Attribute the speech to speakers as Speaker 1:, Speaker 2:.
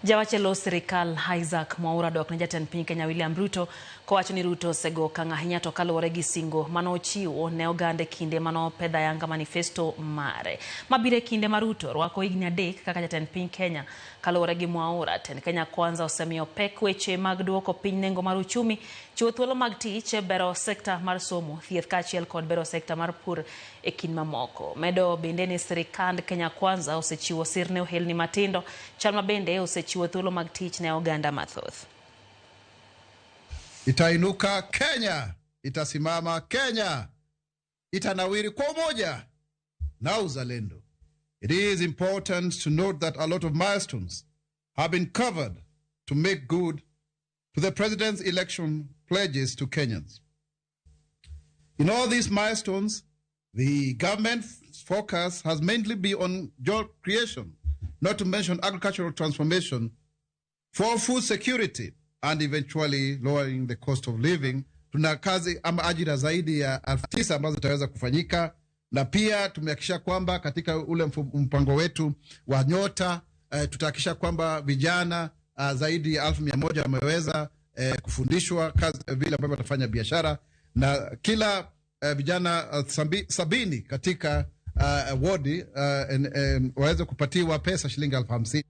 Speaker 1: Jawach e lo sirikal Isaac Mwaura dok ne jatend piny Kenya William Ruto kowacho ni Ruto osego okang' ahinya to kaluwore gi singo mane ochiwo ne oganda e kinde mane opedho ayanga manifesto mare. Mabiro e kinde ma Ruto rwako higni 3 kaka jatend piny Kenya. Kaluwore gi Mwaura, tend Kenya Kwanza osemiyo pek weche mag duoko piny nengo mar uchumi, chiwo thuolo mag tich, bero sekta mar somo, thieth kaachiel kod bero sekta mar pur e kind mamoko. Medo bende ni sirikand Kenya Kwanza osechiwo sir ne ohelni matindo, chal ma bende osechiwo thuolo mag tich ne oganda mathoth.
Speaker 2: Itainuka Kenya, itasimama Kenya, itanawiri kwa umoja na uzalendo. It is important to note that a lot of milestones have been covered to make good to the president's election pledges to Kenyans. In all these milestones, the government's focus has mainly been on job creation, not to mention agricultural transformation for food security and eventually lowering the cost of living. Tuna kazi ama ajira zaidi ya 9,000 ambazo zitaweza kufanyika, na pia tumehakikisha kwamba katika ule mpango wetu wa Nyota tutahakikisha kwamba vijana zaidi ya 100,000 wameweza kufundishwa kazi vile ambavyo watafanya biashara, na kila vijana 70 katika wodi waweze kupatiwa pesa shilingi 50,000.